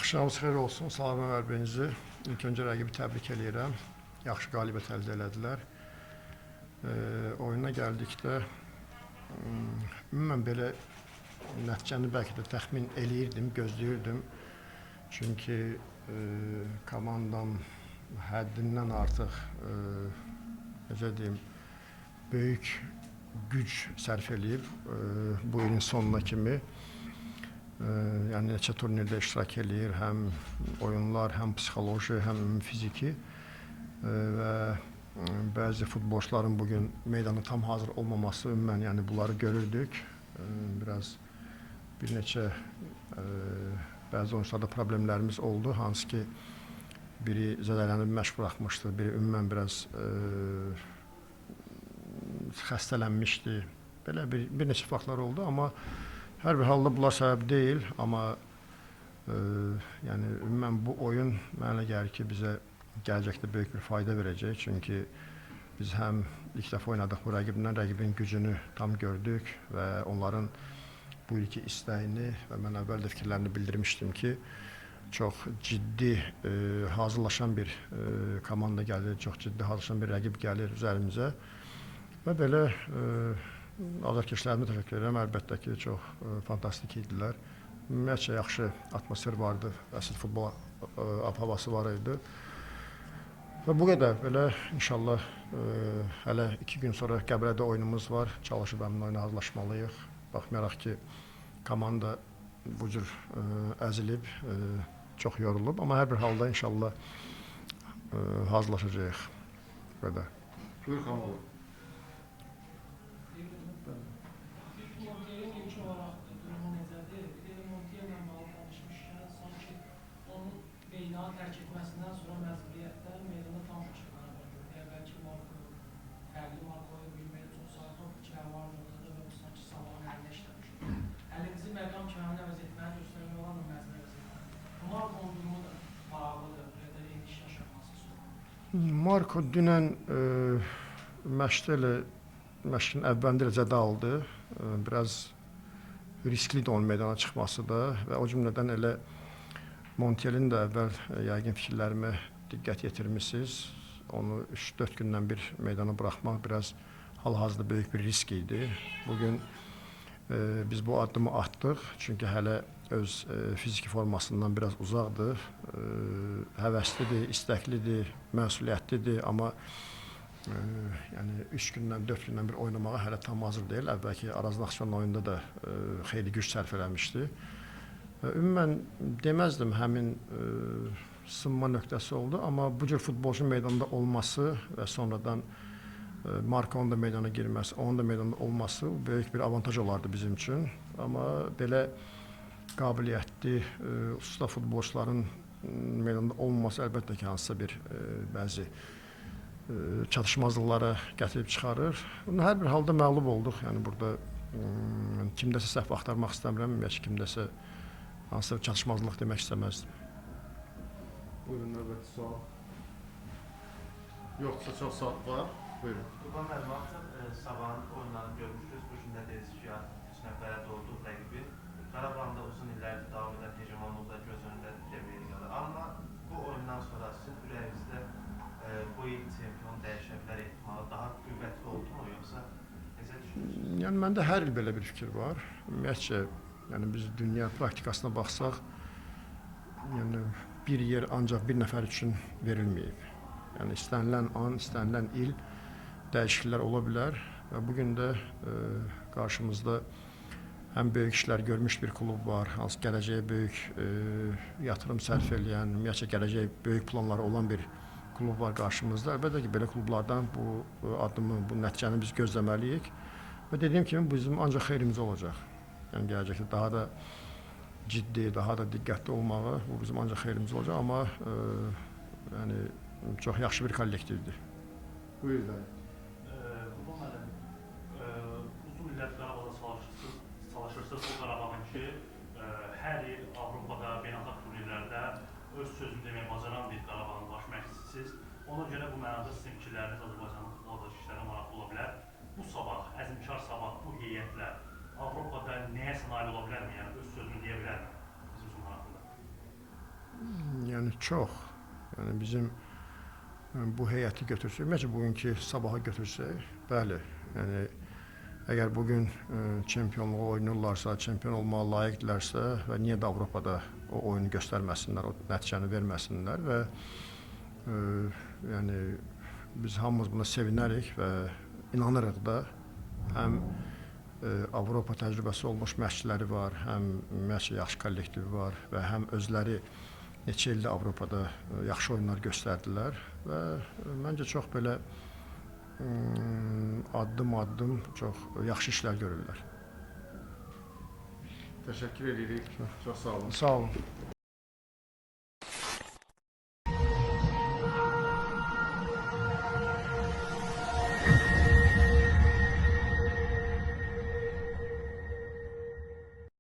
Axşamınız xeyir olsun. Salam müəlliminizi. İlk öncə rəqibi təbrik eləyirəm. Yaxşı qalibiyyət əldə elədilər. Oyuna gəldikdə ümumən belə nəticəni bəlkə də təxmin eləyirdim, gözləyirdim. Çünki komandam həddindən artıq necə deyim, böyük güc sərf eləyib bu ilin sonuna kimi. Yəni neçə turnirdə iştirak eləyir, həm oyunlar, həm psixoloji, həm fiziki və bəzi futbolçuların bugün meydana tam hazır olmaması ümumən, yəni bunları görürdük. Biraz bir neçə bəzi oyunçularda problemlərimiz oldu, hansı ki biri zədələnib məşq buraxmışdı, biri ümumən biraz xəstələnmişdi. Belə bir neçə faktlar oldu, amma hər bir halda bunlar səbəb deyil, amma yəni ümumən bu oyun mənə gəlir ki, bizə gələcəkdə böyük bir fayda verəcək. Çünki biz həm ilk dəfə oynadıq bu rəqiblə, rəqibin gücünü tam gördük və onların bu ilki istəyini və mən əvvəl də fikirlərini bildirmişdim ki, çox ciddi hazırlaşan bir komanda gəlir, çox ciddi hazırlaşan bir rəqib gəlir üzərimizə və belə azarkeşlərimə təşəkkür edirəm. Əlbəttə ki, çox fantastik idilər. Ümumiyyətcə, yaxşı atmosfer vardı, əsl futbol ab-havası var idi. Və bu qədər. Belə inşallah hələ 2 gün sonra Qəbələdə oyunumuz var. Çalışıb həmin oyuna hazırlaşmalıyıq. Baxmayaraq ki, komanda bu cür əzilib, çox yorulub. Amma hər bir halda inşallah hazırlaşacağıq. Belə. Buyur, Xanım. Montiel'in ilk olaraq durumu necədir? Bir də Montiel'lə bağlı danışmışkən, sanki onun meydanı tərk etməsindən sonra məcburiyyətdən meydanda tam başqa Qarabağ gördü. Əvvəlki Marko, fərqli Markoyu bilməyə çox sayı top içləri vardı ortada və bu sanki Sabahın əlinə işləmişdi. 50-ci məqam Kamil əvəz etməyi göstərmək olan da məzmə əvəz etməyi. Marko'nun durumu da maraqlıdır, və də eniş yaşanması sonra. Marko dünən məşqdə elə məşqin əvvəlində elə zədə aldı. Biraz riskli idi onun meydana çıxması da və o cümlədən elə Montiel'in də əvvəl yəqin fikirlərimə diqqət yetirmişsiniz. Onu 3-4 gündən bir meydana buraxmaq biraz hal-hazırda böyük bir risk idi. Bugün biz bu addımı atdıq, çünki hələ öz fiziki formasından biraz uzaqdır. Həvəslidir, istəklidir, məsuliyyətlidir, amma yəni 3 gündən, 4 gündən bir oynamağa hələ tam hazır deyil. Əvvəlki Araz Naxçıvan oyunda da xeyli güc sərf eləmişdi. Ümumən deməzdim həmin sınma nöqtəsi oldu, amma bu cür futbolçunun meydanda olması və sonradan Marko'nun da meydana girməsi, onun da meydanda olması böyük bir avantaj olardı bizim üçün. Amma belə qabiliyyətli, usta futbolçuların meydanda olmaması əlbəttə ki, hansısa bir bəzi çatışmazlıqlara gətirib çıxarır. Hər bir halda məğlub olduq. Yəni burada kimdəsə səhv axtarmaq istəmirəm, ümumiyyətcə kimdəsə hansısa çatışmazlıq demək istəməzdim. Buyurun, növbəti sual. Yoxsa çox sual var. Buyurun. Qurban müəllim, artıq Sabahın oyunlarını görmüşdünüz. Bu gün də dediniz ki, artıq heç nə bələd olduq rəqibi. Qarabağın da uzun illərdir davam edən hegemonluğu da göz önündədir Premier Liqada. Amma bu oyundan sonra sizin ürəyinizdə bu il çempion dəyişə bilər ehtimalı daha qüvvətli oldu mu, yoxsa necə düşünürsünüz? Yəni məndə hər il belə bir fikir var. Ümumiyyətcə, yəni biz dünya praktikasına baxsaq, yəni bir yer ancaq bir nəfər üçün verilməyib. Yəni istənilən an, istənilən il dəyişikliklər ola bilər və bugün də qarşımızda həm böyük işlər görmüş bir klub var, hansı gələcəyə böyük yatırım sərf eləyən, ümumiyyətcə gələcəyə böyük planları olan bir klub var qarşımızda. Əlbəttə ki, belə klublardan bu addımı, bu nəticəni biz gözləməliyik və dediyim kimi bizim ancaq xeyrimizə olacaq. Yəni gələcəkdə daha da ciddi, daha da diqqətli olmağı bu bizim ancaq xeyrimizə olacaq, amma yəni çox yaxşı bir kollektivdir. Buyur dayı. Qurban müəllim, uzun illər Qarabağda çalışırsınız. O Qarabağın ki, hər il Avropada, beynəlxalq turnirlərdə öz sözünü deməyə bacaran bir Qarabağın baş məşqçisiniz. Ona görə bu mənada sizin fikirləriniz Azərbaycanın futboldakı işlərə maraqlı ola bilər. Bu sabah, əzmkar sabah bu heyətlə Avropada nəyəsə nail ola bilərmi? Yəni öz sözünü deyə bilərmi? Bizim üçün maraqlıdır. Yəni çox. Yəni bizim bu heyəti götürsək, ümumiyyətcə bugünkü sabahı götürsək, bəli. Yəni əgər bugün çempionluğa oynayırlarsa, çempion olmağa layiqdirlərsə və niyə də Avropada o oyunu göstərməsinlər, o nəticəni verməsinlər və yəni biz hamımız buna sevinərik və inanırıq da. Həm Avropa təcrübəsi olmuş məşqçiləri var, həm ümumiyyətcə yaxşı kollektivi var və həm özləri neçə ildə Avropada yaxşı oyunlar göstərdilər və məncə çox belə addım-addım çox yaxşı işlər görürlər. Təşəkkür edirik. Çox sağ olun. Sağ olun.